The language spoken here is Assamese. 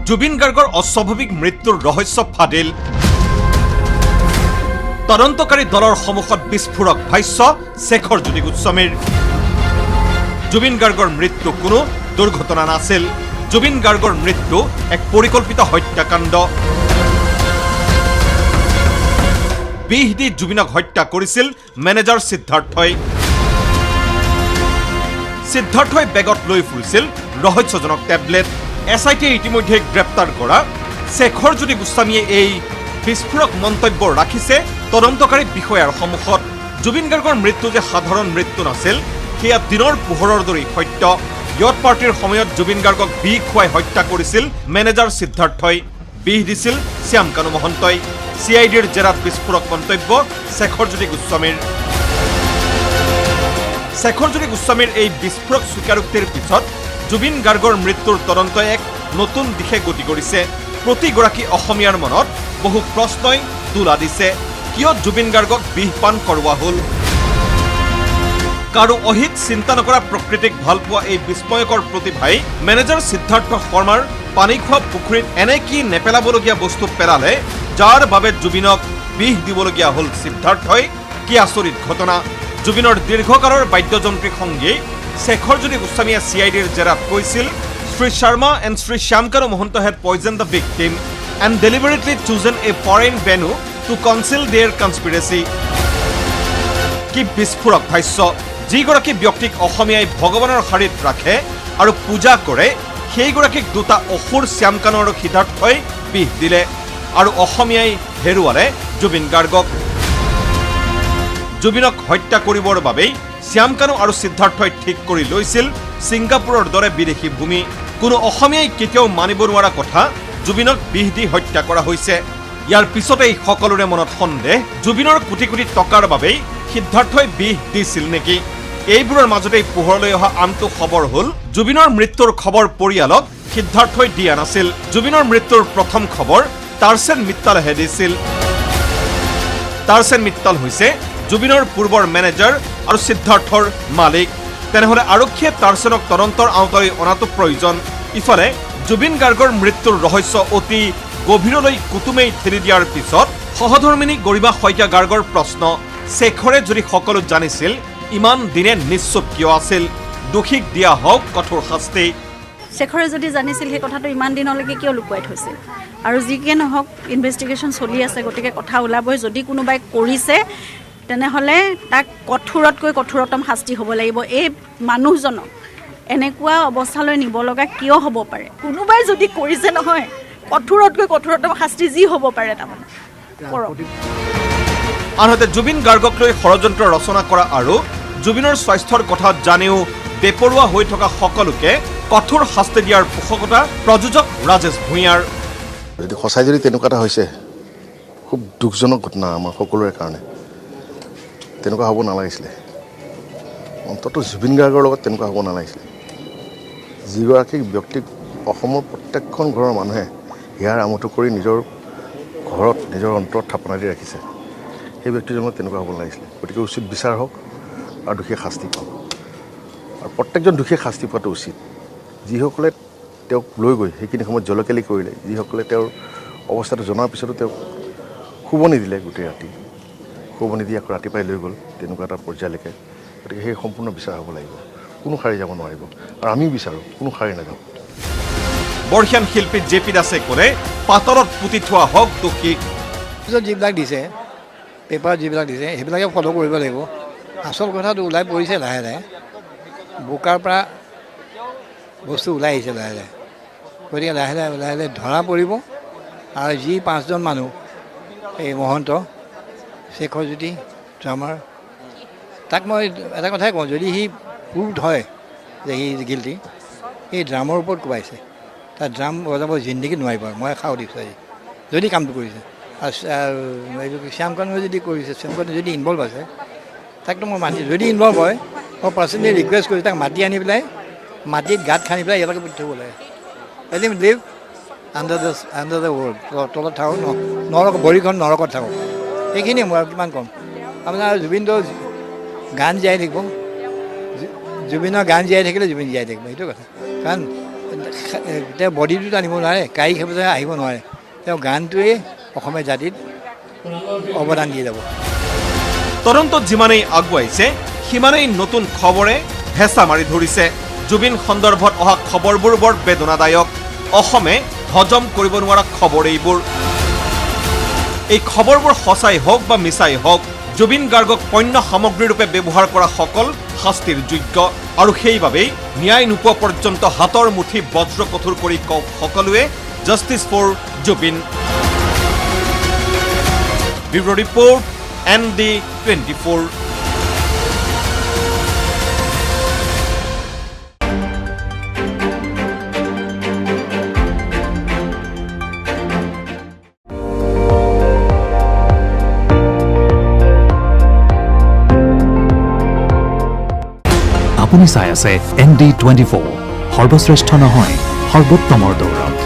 জুবিন গাৰ্গৰ অস্বাভাৱিক মৃত্যুৰ ৰহস্য ফাদিল। তদন্তকাৰী দলৰ সন্মুখত বিস্ফোৰক ভাষ্য শেখৰ জ্যোতি গোস্বামীৰ। জুবিন গাৰ্গৰ মৃত্যু কোনো দুৰ্ঘটনা নাছিল। জুবিন গাৰ্গৰ মৃত্যু এক পৰিকল্পিত হত্যাকাণ্ড। বিহ দি জুবিনক হত্যা কৰিছিল মেনেজাৰ সিদ্ধাৰ্থই। সিদ্ধাৰ্থই বেগত লৈ ফুৰিছিল ৰহস্যজনক টেবলেট। এছ I টিয়ে ইতিমধ্যে গ্ৰেপ্তাৰ কৰা শেখৰ জ্যোতি গোস্বামীয়ে এই বিস্ফোৰক মন্তব্য ৰাখিছে তদন্তকাৰী বিষয়াৰ সন্মুখত। জুবিন গাৰ্গৰ মৃত্যু যে সাধাৰণ মৃত্যু নাছিল, সেয়া দিনৰ পোহৰৰ দৰেই সত্য। য়ট পাৰ্টিৰ সময়ত জুবিন গাৰ্গক বিহ খুৱাই হত্যা কৰিছিল মেনেজাৰ সিদ্ধাৰ্থই। বিহ দিছিল শ্যামকানু মহন্তই। চি I ডিৰ জেৰাত বিস্ফোৰক মন্তব্য শেখৰ জ্যোতি গোস্বামীৰ। শেখৰ জ্যোতি গোস্বামীৰ এই বিস্ফোৰক স্বীকাৰোক্তিৰ পিছত জুবিন গাৰ্গৰ মৃত্যুৰ তদন্তই এক নতুন দিশে গতি কৰিছে। প্ৰতিগৰাকী অসমীয়াৰ মনত বহু প্ৰশ্নই দোলা দিছে। কিয় জুবিন গাৰ্গক বিহ পান কৰোৱা হ'ল? কাৰো অহিত চিন্তা নকৰা প্ৰকৃতিক ভালপোৱা এই বিস্ময়কৰ প্ৰতিভাই মেনেজাৰ সিদ্ধাৰ্থ শৰ্মাৰ পানী খোৱা পুখুৰীত এনে কি নেপেলাবলগীয়া বস্তু পেলালে, যাৰ বাবে জুবিনক বিহ দিবলগীয়া হ'ল সিদ্ধাৰ্থই? কি আচৰিত ঘটনা! জুবিনৰ দীৰ্ঘকালৰ বাদ্যযন্ত্ৰী সংগী শেখৰ জ্যোতি গোস্বামীয়ে চি I ডিৰ জেৰাত কৈছিল, "Shri Sharma and Shri Shyamkanu Mahanta had poisoned the victim and deliberately chosen a foreign venue to conceal their conspiracy." কি বিস্ফোৰক ভাষ্য! যিগৰাকী ব্যক্তিক অসমীয়াই ভগৱানৰ শাৰীত ৰাখে আৰু পূজা কৰে, সেইগৰাকীক দুটা অসুৰ শ্যামকানু আৰু সিদ্ধাৰ্থই বিহ দিলে আৰু অসমীয়াই হেৰুৱালে জুবিন গাৰ্গক। জুবিনক হত্যা কৰিবৰ বাবেই শ্যামকানু আৰু সিদ্ধাৰ্থই ঠিক কৰি লৈছিল ছিংগাপুৰৰ দৰে বিদেশী ভূমি। কোনো অসমীয়াই কেতিয়াও মানিব নোৱাৰা কথা, জুবিনক বিহ দি হত্যা কৰা হৈছে। ইয়াৰ পিছতেই সকলোৰে মনত সন্দেহ, জুবিনৰ কোটি কোটি টকাৰ বাবেই সিদ্ধাৰ্থই বিহ দিছিল নেকি? এইবোৰৰ মাজতেই পোহৰলৈ অহা আনটো খবৰ হ'ল, জুবিনৰ মৃত্যুৰ খবৰ পৰিয়ালক সিদ্ধাৰ্থই দিয়া নাছিল। জুবিনৰ মৃত্যুৰ প্ৰথম খবৰ তাৰচেন মিত্তালেহে দিছিল। তাৰচেন মিত্তাল হৈছে জুবিনৰ পূৰ্বৰ মেনেজাৰ আৰু সিদ্ধাৰ্থৰ মালিক। তেনেহ'লে আৰক্ষীয়ে তাৰচেনক তদন্তৰ আওতালৈ অনাটো প্ৰয়োজন। ইফালে জুবিন গাৰ্গৰ মৃত্যুৰ ৰহস্য অতি গভীৰলৈ কুটুমেই ঠেলি দিয়াৰ পিছত সহধৰ্মিনী গৰিমা শইকীয়া গাৰ্গৰ প্ৰশ্ন, শেখৰে যদি সকলো জানিছিল, ইমান দিনে নিশ্চুপ কিয় আছিল? দোষীক দিয়া হওক কঠোৰ শাস্তি। শেখৰে যদি জানিছিল, সেই কথাটো ইমান দিনলৈকে কিয় লুকুৱাই থৈছিল? আৰু যিকে নহওক, ইনভেষ্টিগেশ্যন চলি আছে, গতিকে কথা ওলাবই। যদি কোনোবাই কৰিছে, তেনেহ'লে তাক কঠোৰতকৈ কঠোৰতম শাস্তি হ'ব লাগিব। এই মানুহজনক এনেকুৱা অৱস্থালৈ নিব লগা কিয় হ'ব পাৰে? কোনোবাই যদি কৰিছে নহয়, কঠোৰতকৈ কঠোৰতম শাস্তি যি হ'ব পাৰে, তাৰমানে কৰক। আনহাতে জুবিন গাৰ্গক লৈ ষড়যন্ত্ৰ ৰচনা কৰা আৰু জুবিনৰ স্বাস্থ্যৰ কথা জানিও বেপৰোৱা হৈ থকা সকলোকে কঠোৰ শাস্তি দিয়াৰ পোষকতা প্ৰযোজক ৰাজেশ ভূঞাৰ। যদি সঁচাই যদি তেনেকুৱা এটা হৈছে, খুব দুখজনক ঘটনা আমাৰ সকলোৰে কাৰণে। তেনেকুৱা হ'ব নালাগিছিলে। অন্ততঃ জুবিন গাৰ্গৰ লগত তেনেকুৱা হ'ব নালাগিছিলে, যিগৰাকী ব্যক্তিক অসমৰ প্ৰত্যেকখন ঘৰৰ মানুহে হিয়াৰ আমঠু কৰি নিজৰ ঘৰত, নিজৰ অন্তৰত থাপনা দি ৰাখিছে। সেই ব্যক্তিজনৰ তেনেকুৱা হ'ব নালাগিছিলে। গতিকে উচিত বিচাৰ হওক আৰু দোষীয়ে শাস্তি পাওক আৰু প্ৰত্যেকজন দোষীয়ে শাস্তি পোৱাটো উচিত। যিসকলে তেওঁক লৈ গৈ সেইখিনি সময়ত জলকেলি কৰিলে, যিসকলে তেওঁৰ অৱস্থাটো জনাৰ পিছতো তেওঁক শুব নিদিলে, গোটেই ৰাতি শুব নিদি আকৌ ৰাতিপুৱাই লৈ গ'ল তেনেকুৱা এটা পৰ্যায়লৈকে, গতিকে সেই সম্পূৰ্ণ বিচাৰ হ'ব লাগিব। কোনো সাৰি যাব নোৱাৰিব আৰু আমিও বিচাৰোঁ কোনো সাৰি নাযাওক। বৰ্ষীয়ান শিল্পী জে পি দাসে ক'লে, পাতলত পুতি থোৱা হওক দোষীক। পিছত যিবিলাক দিছে, পেপাৰত যিবিলাক দিছে, সেইবিলাকে ফ'ল' কৰিব লাগিব। আচল কথাটো ওলাই পৰিছে লাহে লাহে। বোকাৰ পৰা বস্তু ওলাই আহিছে লাহে লাহে। গতিকে লাহে লাহে লাহে লাহে ধৰা পৰিব। আৰু যি পাঁচজন মানুহ, এই মহন্ত, শেখৰজ্যোতি, ড্ৰামাৰ, তাক মই এটা কথাই কওঁ, যদি সি প্ৰুভড হয় যে সি গিল্টি, এই ড্ৰামৰ ওপৰত কোবাইছে, তাৰ ড্ৰাম বজাব জিন্দগীত নোৱাৰিব। মই খাওঁ দিছোঁ আজি, যদি কামটো কৰিছে। আৰু এইটো শ্যামকানুৱে যদি কৰিছে, শ্যামকানু যদি ইনভল্ভ আছে, তাকতো মই মাতি, যদি ইনভল্ভ হয়, মই পাৰ্চনেলি ৰিকুৱেষ্ট কৰিছোঁ, তাক মাতি আনি পেলাই মাটিত গাঁত খান্দি পেলাই ইয়ালৈকে পুতি থ'ব লাগে। Let him live under the world. তলত থাকক, নৰক ভৰিখন নৰকত থাকক। সেইখিনিয়ে মই আৰু কিমান ক'ম আপোনাৰ? জুবিনটো গান জীয়াই থাকিব। জুবিনৰ গান জীয়াই থাকিলে জুবিন জীয়াই থাকিব, সেইটো কথা। কাৰণ তেওঁ বডিটোত আনিব নোৱাৰে, কায়িক হিচাপে আহিব নোৱাৰে, তেওঁ গানটোৱে অসমীয়া জাতিত অৱদান দি যাব। তদন্তত যিমানেই আগুৱাইছে সিমানেই নতুন খবৰে হেঁচা মাৰি ধৰিছে। জুবিন সন্দৰ্ভত অহা খবৰবোৰ বৰ বেদনাদায়ক, অসমে হজম কৰিব নোৱাৰা খবৰ এইবোৰ। এই খবৰবোৰ সঁচাই হওক বা মিছাই হওক, জুবিন গাৰ্গক পণ্য সামগ্ৰীৰূপে ব্যৱহাৰ কৰা সকল শাস্তিৰ যোগ্য আৰু সেইবাবেই ন্যায় নোপোৱা পৰ্যন্ত হাতৰ মুঠি বজ্ৰ কঠোৰ কৰি কওক সকলোৱে justice for Zubeen. Bureau report, ND 24। আপুনি চাই আছে ND 24, সৰ্বশ্ৰেষ্ঠ নহয় সৰ্বোত্তমৰ দৌৰত।